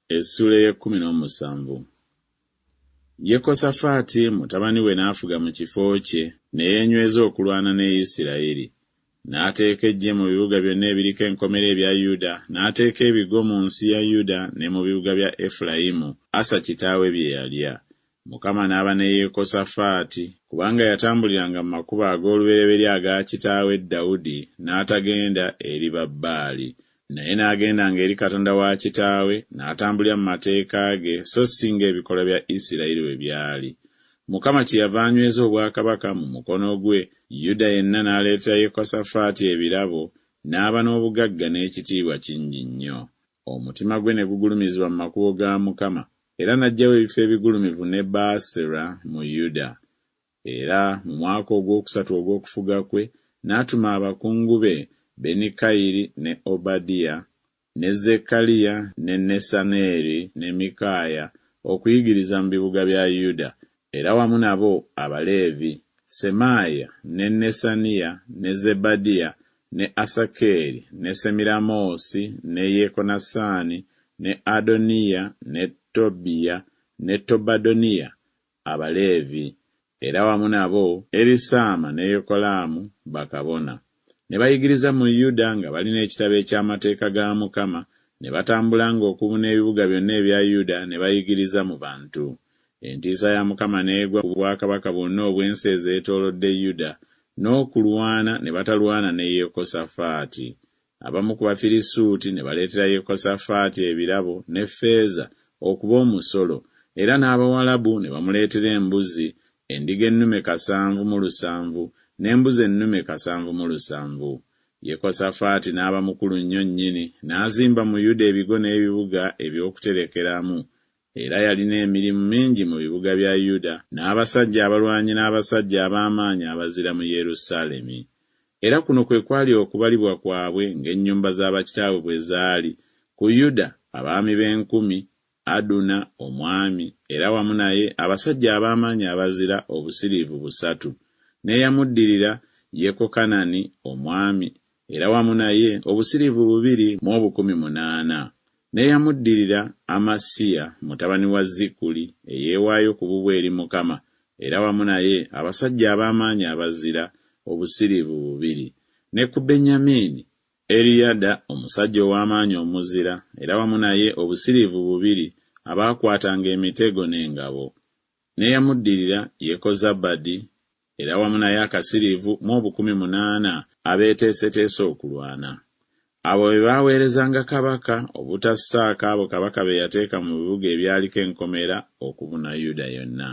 Essuula ey'ekkumi n'omusanvu. Yekosafaati mutabani we n'afuga mu kifo kye, ne yeenyweza okulwana ne Isirayiri. N'ateeka eggye mu bibuga byonna ebiriko enkomera ebya Yuda, n'ateeka ebigo mu nsi ya Yuda ne mu bibuga bya Efulayimu, Asa kitaawe bye yalya. Mukama n'aba ne Yekosafaati, kubanga yatambuliranga mu makubo ag'olubereberye aga kitaawe Dawudi, n'atagenda eri Babbaali. Naye n'agendanga eri Katonda wa kitaawe, n'atambulira mu mateeka ge, so si ng'ebikolwa bya Isirayiri bwe byali. Mukama kyeyava anyweza obwakabaka mu mukono gwe, Yuda yenna n'aleetera Yekosafaati ebirabo, n'aba n'obugagga n'ekitiibwa kingi nnyo. Omutima gwe ne gugulumizibwa mu makubo ga Mukama, era n'aggyawo ebifo ebigulumivu ne Baasera mu Yuda. Era mu mwaka ogwokusatu ogw'okufuga kwe, n'atuma abakungu be, Benikayiri ne Obadiya, ne Zekkaliya ne Nesaneeri ne Mikaaya, okuyigiriza mu bibuga bya Yuda, era wamu nabo Abaleevi, Semaaya ne Nesaniya ne Zebadiya ne Asakeeri ne Semiramoosi ne Yekonasaani ne Adoniya ne Tobbiya ne Tobadoniya, Abaleevi, era wamu nabo Erisaama ne Yekolaamu bakabona. Ne bayigiriza mu Yuda nga balina ekitabo eky'amateeka ga Mukama, ne batambulanga okubuna ebibuga byonna ebya Yuda ne bayigiriza mu bantu. Entiisa ya Mukama n'egwa ku bwakabaka bwonna obw'ensi ezeetoolodde Yuda, n'okulwana ne batalwana ne Yekosafaati. Abamu ku Bafirisuuti ne baleetera Yekosafaati ebirabo ne ffeeza okuba omusolo, era n'Abawalabu ne bamuleetera embuzi, endiga ennume kasanvu mu lusanvu, n'embuzi ennume kasanvu mu lusanvu. Yekosafaati n'aba mukulu nnyo nnyini, n'azimba mu Yuda ebigo n'ebibuga eby'okuterekeramu, era yalina emirimu mingi mu bibuga bya Yuda, n'abasajja abalwanyi n'abasajja ab'amaanyi abazira mu Yerusaalemi. Era kuno kwe kwali okubalibwa kwabwe ng'ennyumba za bakitaabwe bwe zaali, ku Yuda, abaami b'enkumi, Aduna omwami, era wamu naye abasajja ab'amaanyi abazira obusiriivu busatu, n'eyamuddirira Yekokanani omwami, era wamu naye obusiriivu bubiri mu obukumi munaana. N'eyamuddirira Amasiya mutabani wa Zikuli eyeewaayo ku bubwe eri Mukama, era wamu naye abasajja ab'amaanyi abazira obusiriivu bubiri. Ne ku Benyamini, Eriyada omusajja ow'amaanyi omuzira, era wamu naye obusiriivu bubiri abaakwatanga emitego n'engabo. N'eyamuddirira Yekozabadi, era wamu naye akasiriivu mu obukumi munaana abeeteeseteese okulwana. Abo be baaweerezanga kabaka, obutassaako abo kabaka be yateeka mu bibuga ebyaliko enkomera okubuna Yuda yonna.